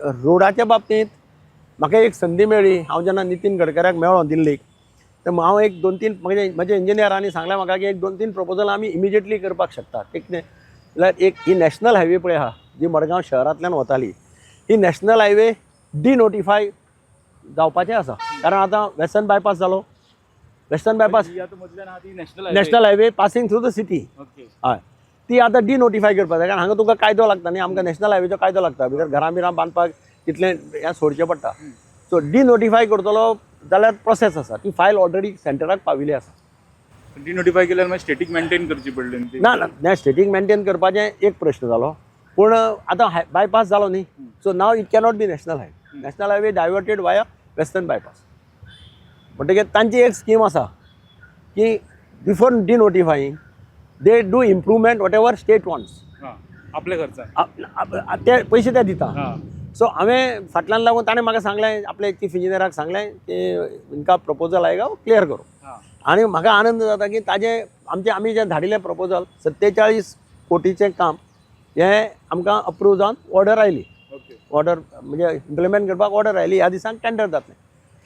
रोडाच्या बाबतींत म्हाका एक संदी मेळ्ळी. हांव जेन्ना नितीन गडकऱ्याक मेळ्ळो दिल्लीक, तर हांव एक दोन तीन म्हणजे म्हजे इंजिनियरांनी सांगलें म्हाका की एक दोन तीन प्रपोजल आमी इमिजिएटली करपाक शकता. एक जाल्यार एक ही नॅशनल हायवे पळय आहा, जी मडगांव शहरांतल्यान वताली, ही नॅशनल हायवे डिनोटिफाय जावपाचें आसा, कारण आतां वेस्टर्न बायपास जालो. वेस्टर्न बायपास ही आतां मदल्यान आहा ती national national highway passing through the city. Okay. हय, ती आतां डिनोटिफाय करपाक जाय, कारण हांगा तुका कायदो लागता न्ही. आमकां नॅशनल हायवेचो कायदो लागता, भितर घरां बिरां बांदपाक तितलें हें सोडचें पडटा. सो डिनोटिफाय करतलो जाल्यार प्रोसेस आसा, ती फायल ऑलरेडी सेंटराक पाविल्ली आसा. डिनोटिफाय केल्यार मागीर स्टेटीक मेंटेन करची पडली न्ही ती. ना ना, ना, स्टेटीक मेंटेन करपाचें एक प्रश्न जालो, पूण आतां बायपास जालो न्ही, so now it cannot be national highway. National highway diverted via western bypass. म्हणटकीर तांची एक स्कीम आसा की before denotifying they do improvement whatever state wants. हां, आपल्या खर्चान. ते पयशे ते दिता. सो हांवें फाटल्यान लागून ताणें म्हाका सांगलें, आपले चीफ इंजिनियराक सांगलें की इनका प्रपोजल आएगा, वो क्लियर करो. आनी म्हाका आनंद जाता की ताजे आमचे आमी जें धाडिल्लें प्रपोजल, 47 कोटीचें काम हें आमकां अप्रूव जावन ऑर्डर आयली. ऑर्डर म्हणजे इम्प्लिमेंट करपाक ऑर्डर आयली. ह्या दिसांक टेंडर जातलें.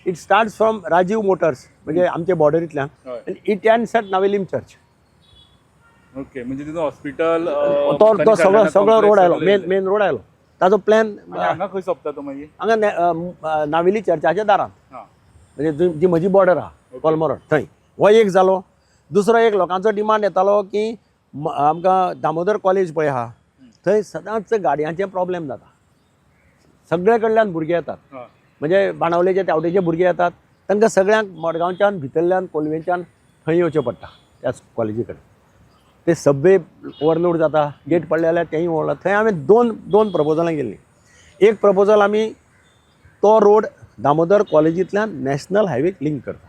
It starts from Rajiv Motors, म्हणजे आमचे बॉर्डरींतल्यान, आनी it ends at Navelim church. Okay, म्हणजे तिथून हॉस्पिटल तो तो सगळो सगळो रोड आयलो, मेन मेन रोड आयलो ताजो प्लॅन. हांगा खंय सोंपता तो मागीर? हांगा नावेली चर्चाच्या दारांत. म्हणजे जी जी म्हजी बॉर्डर आहा, कोलमोरोड, थंय. हो एक जालो. दुसरो एक लोकांचो डिमांड येतालो की आमकां दामोदर कॉलेज पळय आहा, थंय सदांच गाडयांचे प्रॉब्लेम जाता. सगळे कडल्यान भुरगे येतात. म्हणजे बाणावलेचे, तेवटेचे भुरगे येतात. तांकां सगळ्यांक मडगांवच्यान, भितरल्यान, कोलवेच्यान थंय येवचें पडटा त्याच कॉलेजी कडेन. ते सगळे ओवरलोड जाता, गेट पडले जाल्यार तेंय ओवरलोड. थंय हांवें दोन दोन प्रपोजलां केल्लीं. एक प्रपोजल, आमी तो रोड दामोदर कॉलेजींतल्यान नॅशनल हायवेक लिंक करता,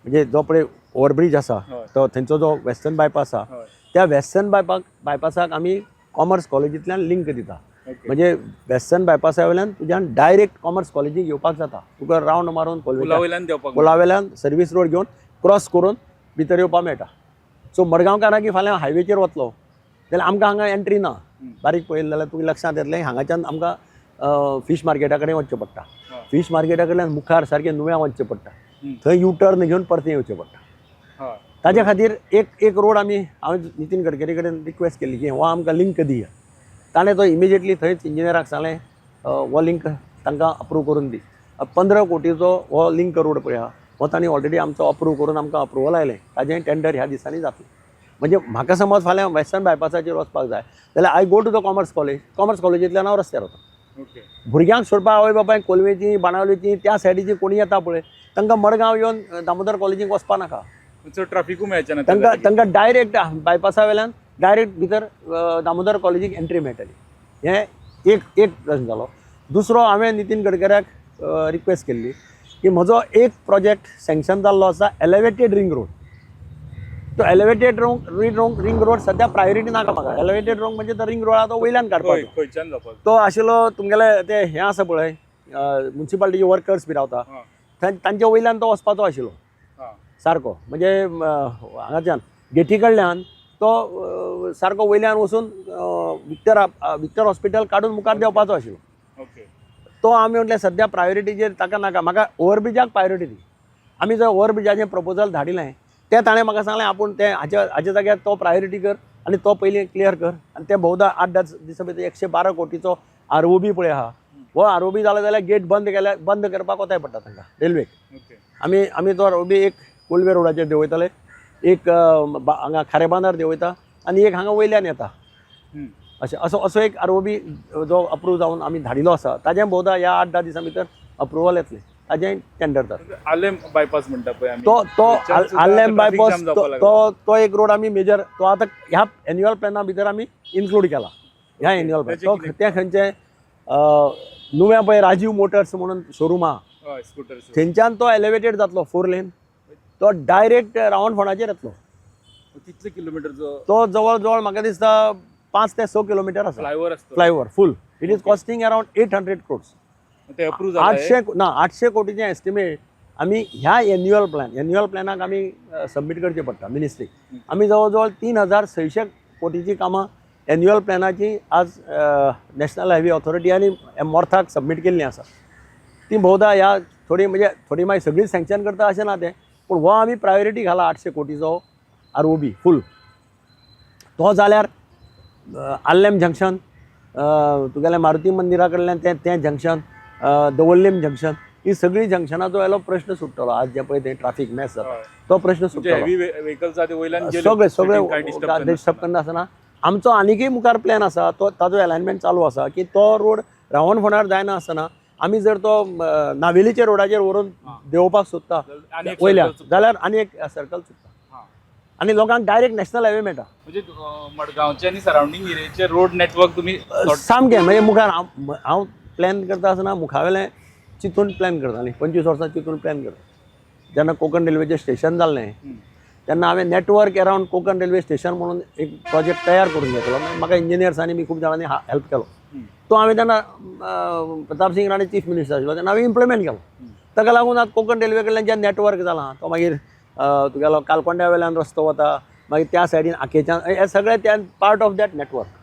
म्हणजे जो पळय ओवरब्रीज आसा, तो थंयचो जो वेस्टर्न बायपास आसा, त्या वेस्टर्न बायपासाक आमी कॉमर्स कॉलेजींतल्यान लिंक दिता. म्हणजे वेस्टर्न बायपासा वयल्यान तुज्यान डायरेक्ट कॉमर्स कॉलेजीक येवपाक जाता, तुका रावंड मारून पुला कोलवेच्या वयल्यान देंवपाक. पुला वयल्यान सर्वीस रोड घेवन क्रॉस करून भितर येवपाक मेळटा. सो मडगांवकारांक फाल्यां हायवेचेर वतलो जाल्यार आमकां हांगा एंट्री ना. बारीक पळयलें जाल्यार तुका लक्षांत येतलें, हांगाच्यान आमकां फीश मार्केटा कडेन वचचें पडटा. फीश मार्केटा कडल्यान मुखार सारकें नुव्यां वचचें पडटा. थंय यू टर्न घेवन परतें येवचें पडटा. ताच्या खातीर एक एक रोड आमी, हांवें नितीन गडकरी कडेन रिक्वेस्ट केली की हो आमकां लिंक दिया. ताणें तो इमिजिएटली थंयच इंजिनियराक सांगलें, हो लिंक तांकां अप्रूव करून दी. 15 कोटीचो हो लिंक रोड पळय आहा, हो तांणी ऑलरेडी आमचो अप्रूव करून आमकां अप्रुवल आयलें. ताजें टेंडर ह्या दिसांनी जातलें. म्हणजे म्हाका समज फाल्यां वेस्टर्न बायपासाचेर वचपाक जाय जाल्यार I go to the Commerce College. Commerce कॉलेजींतल्यान हांव रस्त्यार वता. भुरग्यांक सोडपाक आवय बापायक कोलवेची, बाणावलेची, त्या सायडीची कोणी येता पळय, तांकां मडगांव येवन दामोदर कॉलेजीक वचपा नाका. चड ट्राफिकूय मेळचें ना. तांकां तांकां डायरेक्ट बायपासा वयल्यान डायरेक्ट भितर दामोदर कॉलेजीक एंट्री मेळटली. हें एक एक प्रश्न जालो. दुसरो, हांवें नितीन गडकऱ्याक रिक्वेस्ट केल्ली की म्हजो एक प्रोजेक्ट सँक्शन जाल्लो आसा, एलिवेटेड रिंग रोड. तो elevated ring road सद्या प्रायोरिटी नाका म्हाका. एलिवेटेड रोड म्हणजे तो रिंग रोड आहा तो वयल्यान काडपाचो. खंयच्यान जावपाक? तो आशिल्लो तुमगेले ते हें आसा पळय, मुन्सिपालिटीचे वर्कर्स बी रावता थंय, तांच्या वयल्यान तो वचपाचो आशिल्लो. सारको म्हणजे हांगाच्यान गेटी कडल्यान तो सारको वयल्यान वचून विक्टर विक्टर हॉस्पिटल काडून मुखार देंवपाचो आशिल्लो. तो आमी म्हटलें सद्या प्रायोरिटीचेर ताका नाका म्हाका, ओवरब्रिजाक प्रायोरिटी दी. आमी जर ओवरब्रिजाचें प्रपोजल धाडिलें, तें ताणें म्हाका सांगलें, आपूण तें हाच्या हाच्या जाग्यार तो प्रायोरिटी कर आनी तो पयलीं क्लियर कर. आनी तें भोवदा 8-10 दिसां भितर 112 कोटीचो आरओबी पळय आहा, हो आरओबी जालो जाल्यार गेट बंद केल्यार बंद करपाक वताय पडटा तांकां रेल्वेक. आमी आमी तो आरओबी एक कोलवे रोडाचेर देंवयतले, एक हांगा खारेबांदार देंवयता आनी एक हांगा वयल्यान येता. अशें असो असो एक आरओबी जो अप्रूव जावन आमी धाडिल्लो आसा, ताजें भोवदा ह्या 8-10 दिसां भितर अप्रुवल येतलें, ताजें टेंडर जातलें. आलेम बायपास म्हणटा पळय आमी, तो तो थंयच्यान सुद्दां आल्लेम traffic bypass jam जावपाक लागला. तो तो एक रोड आमी मेजर, तो आतां ह्या एन्युअल प्लॅना भितर आमी इन्क्लूड केला ह्या एन्युअल प्लॅन. तेचें तो कितें? ते खंयचे नुव्या पळय राजीव मोटर्स म्हणून शोरूम आहा, हय, स्कुटर. थंयच्यान तो एलिवेटेड जातलो फोर लेन, तो डायरेक्ट रावणफोंडाचेर येतलो. कितले किलोमिटरचो? तो जवळ जवळ म्हाका दिसता 5 ते 6 किलोमिटर आसा. फ्लायओवर आसतो? Flyover full. It is costing around 800 crores. ते अप्रूव्ह झाला? 800 ना, 800 कोटीचें एस्टिमेट आमी ह्या एन्युअल प्लॅन, एन्युअल प्लॅनाक आमी सबमीट करचें पडटा मिनिस्ट्रीक. आमी जवळ जवळ 3600 कोटीची कामां एन्युअल प्लॅनाची आज नॅशनल हायवे ऑथॉरिटी आनी मोर्थाक सबमीट केल्ली आसा. ती भोवदा ह्या थोडी, म्हणजे थोडी मागीर सगळीं सँक्शन करता अशें ना तें, पूण हो आमी प्रायोरिटी घाला 800 कोटीचो आरओबी फूल. तो जाल्यार आर्लेम जंक्शन, तुगेलें मारुती मंदिरा कडल्यान तें तें जंक्शन, दवर्लीम जंक्शन, ही सगळीं जंक्शनाचो आयलो प्रश्न सुट्टलो. आज जे पळय तें ट्राफीक मॅस जाता तो प्रश्न म्हणजे सुट्टलो. हेवी व्हेकल्स आहा ते वयल्यान गेले, सगळे सगळे काय डिस्टर्ब डिस्टर्ब करनासतना. आमचो आनिकूय मुखार प्लॅन आसा, तो ताजो एलायनमेंट चालू आसा की तो रोड रावणफोंडार जायना आसतना आमी जर तो नावेलीच्या रोडाचेर व्हरून देंवोवपाक सोदता आनी एक वयल्या circle चुकता. जाल्यार आनी एक सर्कल चुकता आनी लोकांक डायरेक्ट नॅशनल हायवे मेळटा. म्हणजे मडगांवचे आनी सरावंडींग एरियाचे रोड नेटवर्क तुम्ही सामकें, म्हणजे मुखार हांव हांव प्लॅन करता आसतना मुखावेलें चिंतून प्लॅन करतालीं. 25 वर्सां चिंतून प्लॅन करता. जेन्ना कोंकण रेल्वेचें स्टेशन जाल्लें तेन्ना हांवें network around Konkan railway station म्हणून एक प्रोजेक्ट तयार करून घेतलो. मागीर म्हाका इंजिनियर्सांनी बी खूब जाणांनी हेल्प केलो. तो हांवें तेन्ना प्रतापसिंग राणे चीफ मिनिस्टर आशिल्लो तेन्ना हांवें इम्प्लिमेंट केलो. ताका लागून आतां कोंकण रेल्वे कडल्यान जें नेटवर्क जालां, तो मागीर तुगेलो कालकोंड्या वेल्यान रस्तो वता, मागीर त्या सायडीन आकेच्यान, हे सगळे त्या पार्ट ऑफ that network.